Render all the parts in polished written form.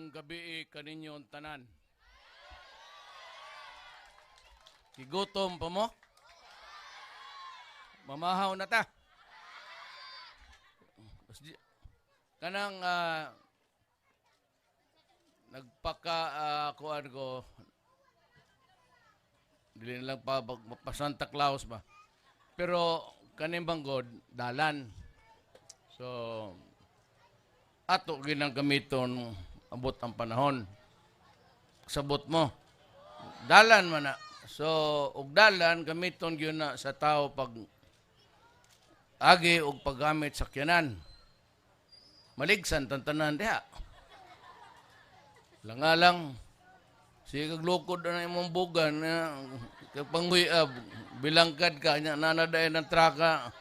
Maayong gabi kaninyong tanan. Gigutom pa mo? Mamahaw na ta. Kanang nagpaka kuan ko, dili na lang pa pa Santa Claus ba. Pero kaning banggod dalan. So ato ginang gamiton abot ang panahon. Sabot mo. Dalan man na. So og dalan gamiton gyud na sa tao pag agi og paggamit sa sakyanan. Maligsan tantanan diha. Langalang sige kag lukod na imong bugan na kag panguyab bilangkad ka nya nanadayon ng traka.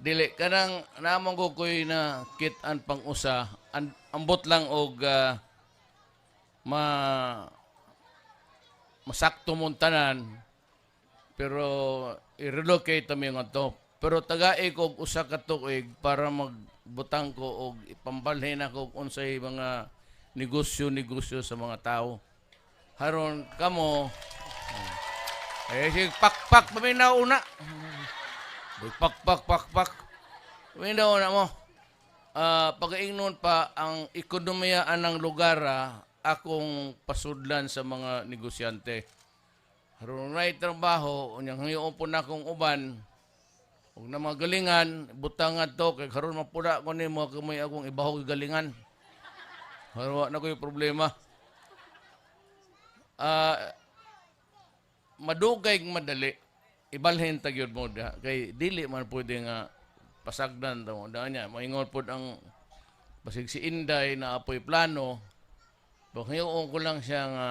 Dili kanang namong ko koy na kit-an pang usa ambot lang og ma masakto mong tanan, pero i-relocate mi nga to. Pero tagai ko og usa ka tuig para magbutang ko og ipambalhin ako og unsay mga negosyo-negosyo sa mga tao. Haron kamo eh sige pakpak paminaw una. Uy, pakpak pakpak. Paminaw na mo. Pagaingnon pa ang ekonomiya anang lugar, akong pasudlan sa mga negosyante. Haron nay trabaho, unyang hangion po na akong uban, ug na mga galingan, butang to, kay karon mapula ko nimo kamay akong ibahog galingan. Haron wa na ko'y problema. Madugay madali, ibalhin ta gyud mo diha kay dili man pwede nga pasagdan ta mo niya. Maingon pod ang basig si Inday na apoy plano. Bak ko lang siya nga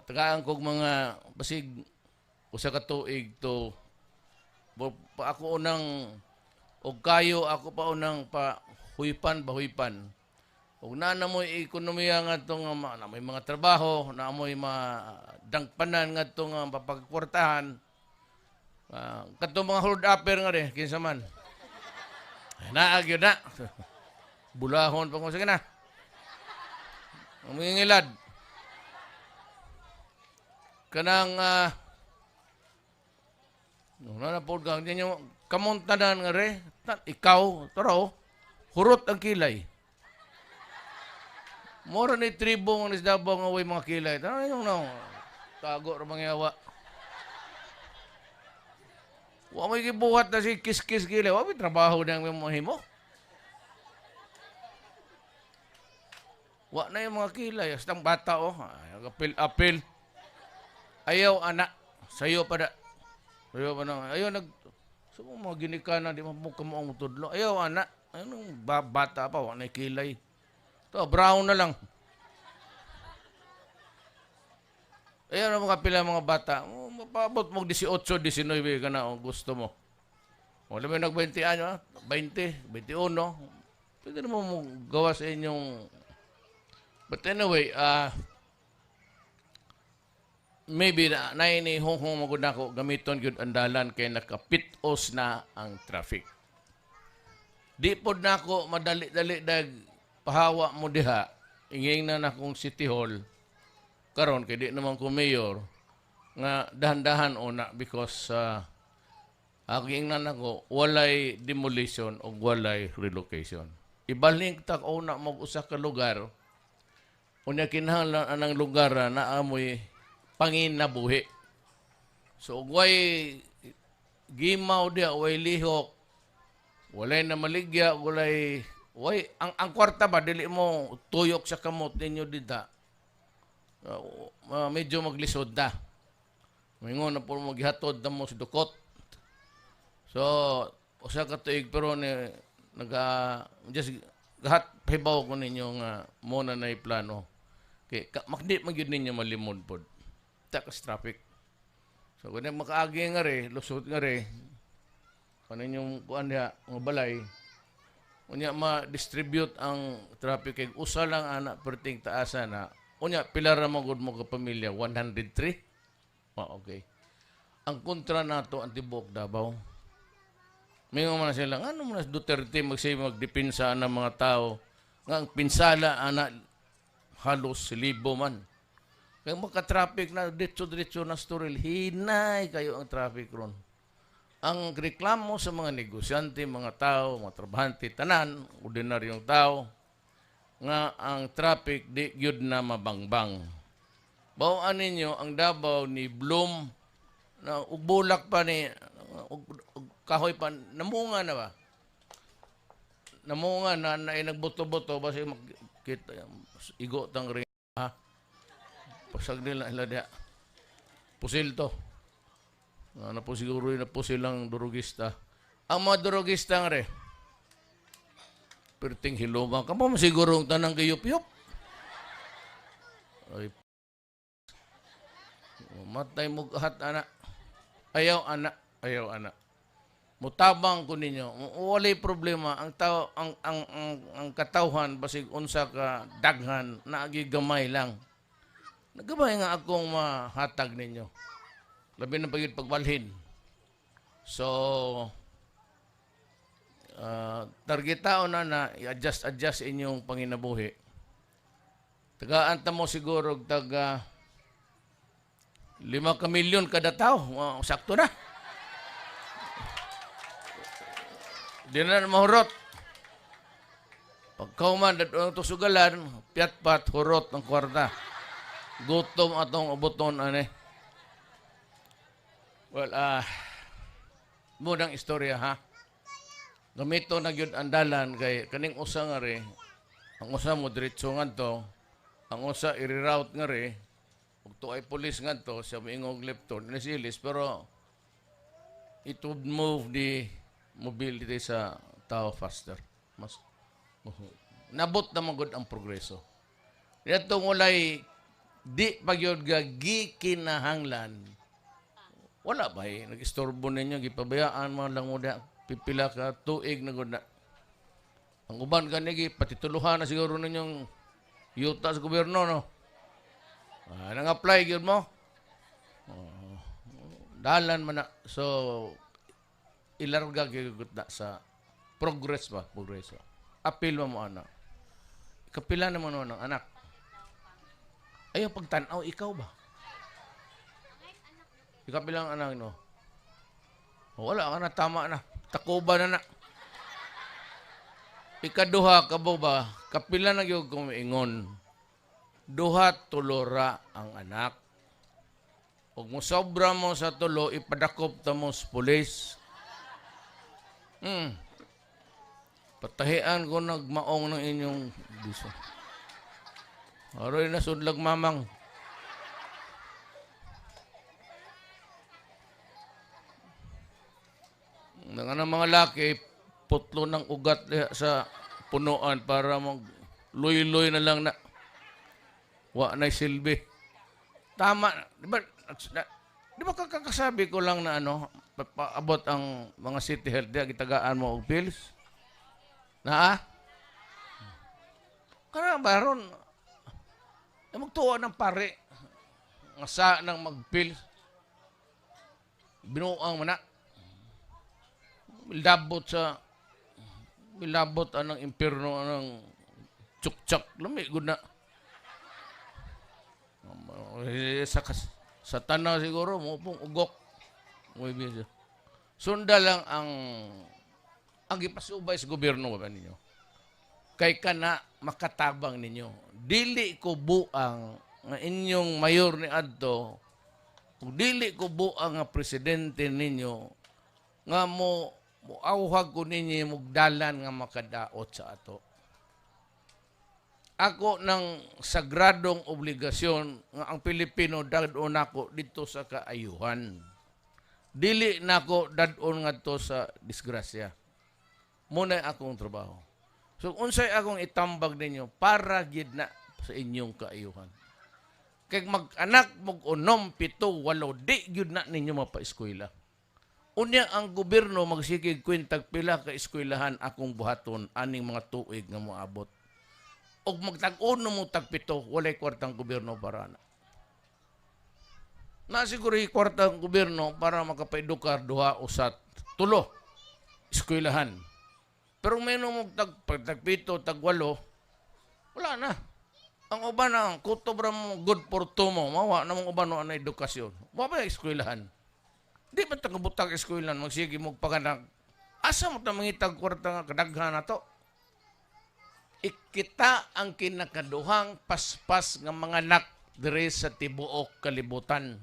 tagaan kog mga basig usa ka tuig to pa ako unang og kayo ako pa unang pa huypan ba huypan og naa na mo'y ekonomiya nga nga na may mga trabaho na mo'y madangpanan ngadto nga mapagkwartahan, kadtong mga hold upper nga re kinsa man. Ay, naa gyud na bulahon pa ko, sige na ang mangingilad kanang no na pod kang ninyo kamong tanan nga re ikaw taro hurot ang kilay. Mora ni tribo nga ni Davao nga way mga kilay. Tanan yung no. Tago ra mangyawa. Wa may gibuhat na si kiskis kilay. Wa may trabaho nang may mahimo. Wa na yung mga kilay. Hasta ang bata oh. Ay, apil apil. Ayaw anak. Sayo pa da. Sayo pa na. Ayaw nag so mga ginikana di mo kamo ang tudlo. Ayaw anak. Anong bata pa wa na kilay. To brown na lang. Ayan ang mga pila mga bata. Oh, mapaabot mo 18, 19 ka na kung gusto mo. Wala may nag 20 ano, 20, 21. Pwede naman mo gawa sa inyong. But anyway, maybe na naini honghong magud nako gamiton gyud ang dalan kay nakapitos na ang traffic. Di pod nako madali-dali dag pahawa mo diha. Inging na nakong City Hall karon kay di naman ko mayor nga dahan-dahan una because ako ingnan ako walay demolition o walay relocation. Ibalhin ta una mo usa ka lugar, unya kinahanglan anang lugar na amoy panginabuhi. So ug way gimaw diha, way lihok, walay na maligya, walay way ang kwarta ba dili mo tuyok sa kamot ninyo dita. Medyo maglisod na. Mingon na po maghihatod na mo sa dukot. So, usa ka tuig pero ni naga just gahat pahibaw ko ninyo nga mo na nay plano. Kay ka, makdi man gyud ninyo malimod pod. Takas traffic. So kung makaagi nga re, lusot nga re, kaninyong kuan diha, mga balay, unya ma-distribute ang traffic kay usa lang ana perting taasa na. Unya pila ra man gud mo ka pamilya? 103. Ah, okay. Ang kontra nato ang tibuok Davao. Mingon man na sila, ano man na si Duterte magsay magdepensa ng mga tao nga ang pinsala ana halos libo man. Kaya magka-traffic na, diretso-diretso na Estoril, hinay kayo ang traffic ron. Ang reklamo sa mga negosyante, mga tao, mga trabahante, tanan, ordinaryong tao, nga ang traffic di gyud na mabangbang. Bawaan ninyo ang Davao ni bloom na ug bulak pa ni ug kahoy pa namunga na ba? Namunga na na nagbuto-buto basi makita igo tang ring ha. Pasag nila ila diha. Pusil to. Ano po siguro yun na po silang durugista. Ang mga durugista nga re, perting hiloma. Kamo mo siguro ang tanang gayup-yup. Ay, matay mo kahat, ana. Ayaw, ana. Ayaw, ana. Mutabang ko ninyo. Walay problema. Ang tao, ang katawhan, basig unsa ka daghan, naagi gamay lang. Nagamay nga akong mahatag ninyo. Labi na pagid pagbalhin. So, targetao na na i-adjust adjust inyong panginabuhi. Tagaan ta mo siguro og taga 5 ka milyon kada tao. Wow, sakto na. Di na mahurot. Pagkauman, dadong to sugalan, piatpat, hurot ng kwarta. Gutom atong abuton, ane. Well, mudang istorya, ha. Gamito na gyud ang dalan kay kaning usa nga re, ang usa mo diretso ngadto, ang usa i-reroute nga re, ug tuay pulis ngadto sa moingog left turn ni silis, pero it would move the mobility sa tao faster. Mas nabot na magud ang progreso. Diyatong walay di pagyod ga gikinahanglan, wala ba eh, nag-istorbo ninyo, gipabayaan man lang mo da, pipila ka tuig na gud na. Ang uban gani patituluhan na siguro ninyong yuta sa gobyerno, no? Ah, nang-apply gyud mo. Oh, dalan man na. So, ilarga gyud na sa progress ba? Progreso. Apil mo mo, anak. Kapila naman mo ng anak. Ayaw pagtanaw, ikaw ba? Ikapilang anak, no? Wala ka na, tama na. Takuba na na. Ikaduha ka ba? Kapila na gyud kung ingon. Duha tulora ang anak. Ug mo sobra mo sa tulo, ipadakop ta mo sa pulis. Patahian ko nagmaong ng inyong diso. Aroy na sudlag mamang. Nga ng mga laki, putlo ng ugat diha sa punuan para mag luy-luy na lang na. Wa na silbi. Tama. Di ba kakakasabi ko lang na ano, paabot ang mga city health diha, gitagaan mo og pills? Na? Kana baron eh, magtuo ng pare nga sa nang magpills. Binuang man na. Milabot sa milabot anang impierno anang tsuktsak lami gud na. Eh, sa tanaw siguro mo pong ugok. Sunda lang ang gipasubay sa gobyerno ba ninyo. Kay kana makatabang ninyo. Dili ko buang nga inyong mayor ni adto ug dili ko buang nga presidente ninyo nga mo moawhag ko ninyo mugdalan nga makadaot sa ato. Ako ng sagradong obligasyon nga ang Pilipino dad-on nako dito sa kaayuhan. Dili nako dad-on ngadto sa disgrasya. Muna akong trabaho. So unsay akong itambag ninyo para gid na sa inyong kaayuhan. Kay mag-anak mog unom, pito, walo, di gyud na ninyo mapaeskwela. Unya ang gobyerno magsikig kwentag pila ka eskwelahan akong buhaton aning mga tuig nga moabot. Og magtag-uno mo tagpito, walay kwartang gobyerno para na. Na siguro kwartang gobyerno para makapaedukar duha usat tulo. Eskwelahan. Pero may mo tag, pag tag 7, tag 8, wala na. Ang uban ang kutob ra mo good for two mo, mawa na mong uban no na edukasyon. Wa ba eskwelahan? Di ba ta kabutang eskwelahan magsige mo paganak? Asa mo ta mangitag kwarta nga kadaghan na to? Ikita ang kinakaduhang paspas nga mga anak dire sa tibuok kalibutan.